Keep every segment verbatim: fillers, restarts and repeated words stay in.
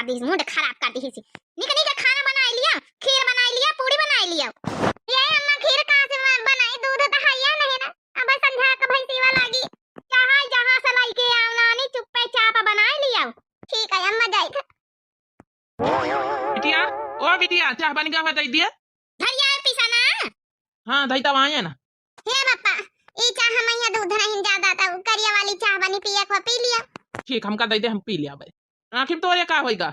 दिस, मूड खराब कर दिहिस। निक निक खाना बनाइ लिया, खीर बनाइ लिया, पूड़ी बनाइ लिया। ए अम्मा, खीर कहाँ से म-, बनाई? दूध त हइया नहीं ना। अब संझा क भैंसिवा लागी। चाहे जहाँ से लइके आव नानी, चुप्पे चाप बनाइ लिया। ठीक है अम्मा, जाइत। बिटिया, ओ बिटिया, चाह बन गवा है, दइ दिया। धरिया है पीसा ना। हाँ, धइ तब आए ना। हे बापा, ई चाह में यहाँ दूध नहीं ज्यादा, त करिया वाली चाह बनी, पिए को पी लिया। ठीक, हमका दइ दे, हम पी लिया बे। आखिर तोरे का होइगा?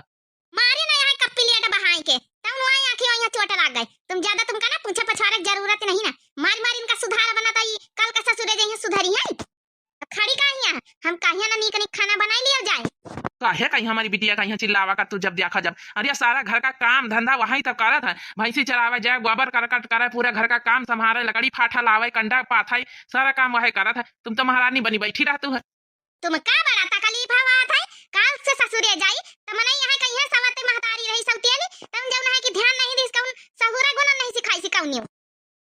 मारे ना यहाँ कप प्लेट बहाए के, तब नुआ आँखी वहाँ चोट लाग गए। तुम ज्यादा, तुमका ना पूछे पछारे के जरूरत नहीं ना। मारी मारी इनका सुधार बना, त ई कल का ससुरे जइहें सुधरिहें। अब खड़ी का हियाँ, हम कहिया ना नीक नीक खाना बनाइ लिया जाए। काहे कहीं हमारी बिटिया का यहाँ चिल्लावा कर तू जब देखा जब? अरे सारा घर का काम धंधा वही तो करत है, भैंसी चरावे जाए, गोबर करकट करे, पूरा घर का काम संभारे, लकड़ी फाठा लावे, कंडा पाथाई, सारा काम वही करत है। तुम तो महारानी बनी बैठी रहतू है। तुम का बड़ा तकलीफ हवात है? काल से ससुरे जाई, त मनई यहाँ कहिया सवते महतारी रही सौतियनी, तब जौन है कि ध्यान नहीं दिस, कौन सहूरा गुण नहीं सिखाई सिकौनियो।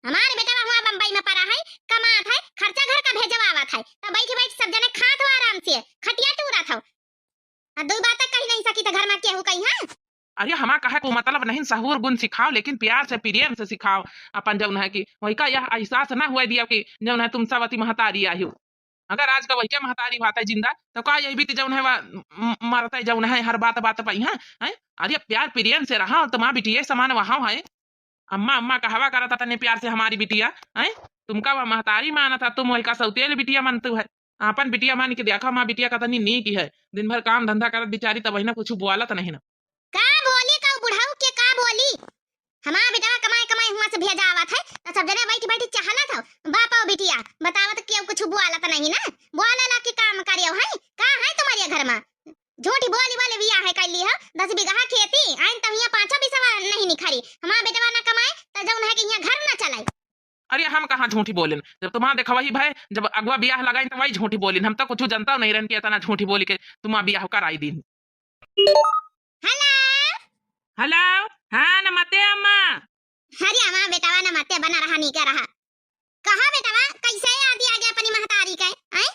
हमार बेटवा हुआ बम्बई में पड़ा है, कमात है, खर्चा घर का भेजवावत है, त बैठ बैठ सब जने खात हो आराम से, खटिया टूरत हो। आ दो बात कही नहीं सकी त घर में केहू कही है? अरे हमा कहे को मतलब नहीं, सहूर गुण सिखाओ, लेकिन प्यार से, प्रेम से सिखाओ। अपन जौन है कि वही का यह एहसास ना हुआ दिया कि जौन है तुम सवती महतारी आई हो। अगर आज का वही का महतारी बात है जिंदा, तो का यही बीत जौन है वा, म-, मरता है जौन है हर बात बात पई है, हैं? अरे प्यार प्रेम से रहा, और तुम्हारा बिटिया समान वहाँ है। अम्मा, अम्मा कहवा करत तने प्यार से हमारी बिटिया, हैं? तुमका वह महतारी मानत है, तुम वही का सौतेल बिटिया मानतू है। आपन बिटिया मान के देखा, हमार बिटिया कतनी नीक है, दिन भर काम धंधा करत बिचारी, तब ना कुछ बोलत नहीं ना। का बोली, का बुढ़ऊ के का बोली? हमार बेटवा कमाए कमाए हुआ से भेजा आवत है, त सब जने बैठी बैठी चहलत हो, बाप और बिटिया बतावत केहू कुछ बोलत नहीं ना, बोले ला कि काम करे है, का है तुम्हारे घर में? झूठी बोली बोली बियाह है कैली हो, दस बीघा खेती, आइन तब यहाँ पाँचों बीसवा नहीं निखरी। हमार बेटवा ना कमाए, त जौन है कि यहाँ घर ना चलाई। अरे हम कहाँ झूठी बोलेन, जब तुम्हार देखवही भय, जब अगुआ बियाह लगाइन, त वही झूठी बोलेन। हम तो कुछ जनता नहीं रहन कि इतना झूठी बोली के तुम्हार बियाह कराई दीन। हेलो। हेलो। हाँ, नमस्ते अम्मा। अरे हमार बेटवा, नमस्ते बना रहा, नीके रहा। कहा बेटवा, कैसे याद आ गया अपनी महतारी के, हैं?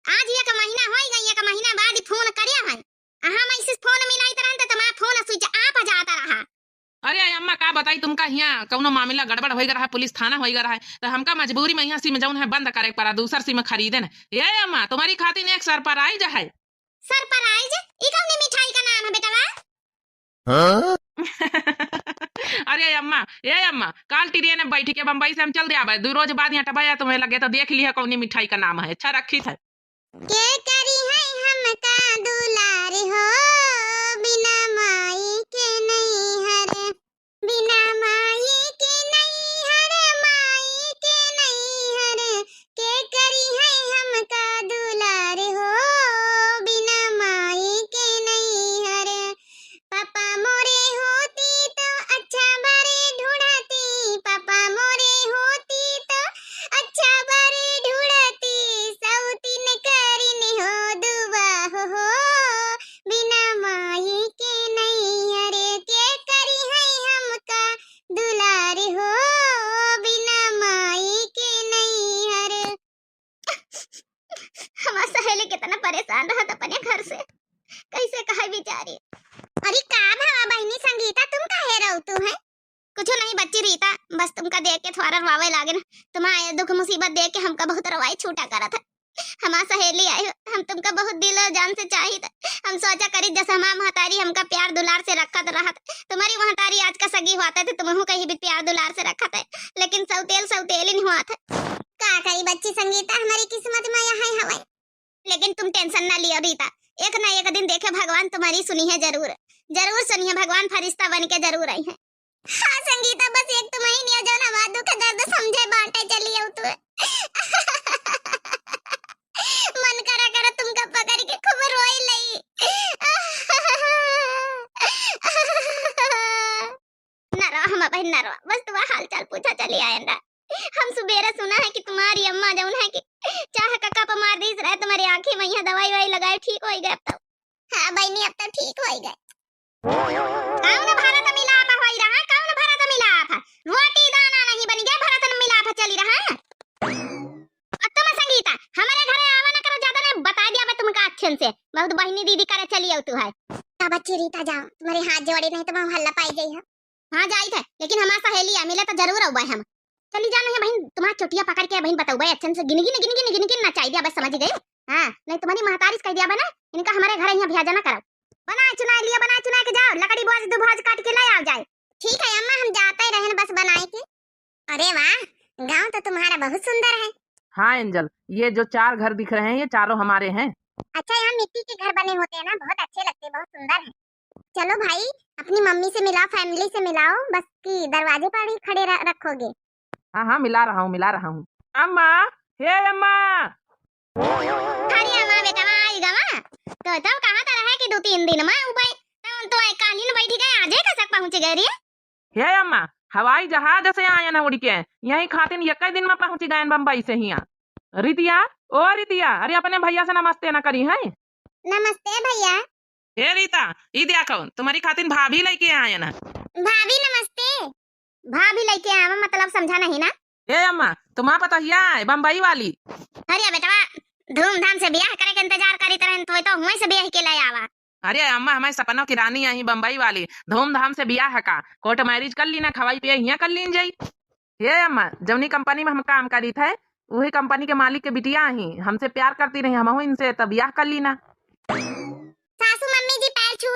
आज एक महीना होई गई, एक महीना बाद ही फोन करिया है। अहाँ मैं इसे फोन मिलाई तरह त तुम्हारा फोन switch off जाता रहा। अरे अम्मा, का बताई तुमका, हियाँ कौनो मामला गड़बड़ होइगा रहा, पुलिस थाना होइगा रहा, त हमका मजबूरी में यहाँ सिम जौन है बंद करे के पड़ा, दूसर सिम खरीदे न। ए अम्मा, तुम्हारी खातिर एक surprise है। Surprise? ई कौनी मिठाई का नाम है बेटवा? हाँ? अरे अम्मा, ए अम्मा, काल ट्रेन में बैठ के बम्बई से हम चल दे आबे, दो रोज बाद यहाँ टबाया तुम्हें लगे तो देख लिया कौनी मिठाई का नाम है, अच्छा रखी है। के करी है हमका दुलार हो, बिना माई के नैहर, बिना माई के नैहर, माई के नैहर, के करी है हमका दुलार हो, बिना माई के नैहर। पापा मोरे होती तो अच्छा बरे ढूंढती, पापा मोरे होती तो अच्छा बरे ढूंढती, सौतीन करिन हो दुआ हो, बिना माई के नैहर, के करी है हमका दुलार हो, बिना माई के नैहर। हमार सहेली कितना परेशान रहत अपने घर से, कैसे कहे बेचारी। अरे का भवा बहिनी संगीता, तुम काहे रोवतू है? कुछ नहीं बच्ची रीता, बस तुमका देख के थोड़ा रोवावे लागे ना। तुम्हारे दुख मुसीबत देख के हमका बहुत रोवाई छूटा करत है। हमार सहेली आई हो, हम तुमका बहुत दिल और जान से चाहित। हम सोचा करी जैसे हमार महतारी हमका प्यार दुलार से रखत रहत, तुम्हारी महतारी आज का सगी होत है तो तुमहू कहीं भी प्यार दुलार से रखत है, लेकिन सौतेल सौतेलिन होत है। का करी बच्ची संगीता, हमारी किस्मत में यह है हवाई। लेकिन तुम tension ना लियो रीता, एक ना एक दिन देखे भगवान तुम्हारी सुनी है जरूर, जरूर सुनी है, भगवान फरिश्ता बन के जरूर आई है। हाँ संगीता, बस एक तुम ही नहीं हो जौन हमार दुख दर्द समझे, बाटे चली आओ तू। मन करा करा तुमका पकड़ के खूब रोई लई। ना रो हम बहन ना रो, बस तुम्हारा हाल चाल पूछा चली आयन रहा। हम सुबेरे सुना है कि तुम्हारी अम्मा जौन है कि चाह का कप मार दीस रहे, तुम्हारी आँखी में यहाँ दवाई वाई लगाए ठीक होई गए अब तो। हाँ बहिनी, अब तो ठीक होई गए। कौन भरत मिलाप होई रहा, कौन भरत मिलाप? रोटी दाना नहीं बन गया, भरत मिलाप चली रहा। और तुम संगीता, हमारे घरे आवा ना करो, ज्यादा ना बता दिया मैं तुमका अच्छे से। बहुत बहिनी दीदी करे चली आओ तू है। का बच्ची रीता, जाओ, तुम्हरे हाथ जोड़े, नहीं तो मैं हल्ला पाई गई है। हाँ, जाइत है, लेकिन हमार सहेली है, मिले तो जरूर अउबे हम। चली जा, नहीं बहिन, तुम्हार चोटिया पकड़ के बहिन बतउबे, अच्छन से गिन गिन, गिन गिन, गिन गिन नचाई दिया, बस समझ गई। हाँ, नहीं तुम्हरी महतारी से कह दिया बना, इनका हमरे घर यहाँ भेजा ना करो। बनाए चुनाए लिया, बनाए चुनाए के जाओ, लकड़ी बोझ दो बोझ काट के ले आओ जाए। ठीक है अम्मा, हम जाते रहन बस बनाए के। अरे वाह, गांव तो तुम्हारा बहुत सुंदर है। हाँ एंजल, ये जो चार घर दिख रहे हैं, ये चारों हमारे हैं। अच्छा, यहाँ मिट्टी के घर बने होते हैं ना, बहुत अच्छे लगते हैं, बहुत सुंदर है। चलो भाई, अपनी मम्मी से मिलाओ, फैमिली से मिलाओ, बस कि दरवाजे पर ही खड़े र-, रखोगे। हाँ हाँ, मिला रहा हूँ, मिला रहा हूँ। अम्मा, हे अम्मा। अरे अम्मा, बेटवा आई गवा। तो तब कहाँ त रहे कि दो तीन दिन में उबई, तब तो आई कालीन बैठी गए, आजे कसक पहुँच गए रे। हे अम्मा, हवाई जहाज से आयन उड़ के, यही खातिन एक दिन में पहुँच गए बम्बई से हियाँ। रितिया, ओ रितिया, अरे अपने भैया से नमस्ते न करी है। नमस्ते भैया। हे रीता, ई देखो, तुम्हारी खातिन भाभी लेके आयन। भाभी नमस्ते। भाभी लेके आवा मतलब समझा नहीं ना? ए अम्मा, तुम्हार पतोहिया है बम्बई वाली। अरे बेटवा, धूमधाम से बियाह करे के इंतजार करी तरह तो, तो हुए से बियाह के ले आवा। अरे अम्मा, हमारे सपनों की रानी आई बम्बई वाली, धूमधाम से बियाह का, कोर्ट मैरिज कर लीना, खवाई पियाई हियाँ कर लीन जाई। हे अम्मा, जौनी कंपनी में हम काम करी थे, वही कंपनी के मालिक के बिटिया ही हमसे प्यार करती रही, हमहू इनसे तब बियाह कर लीना।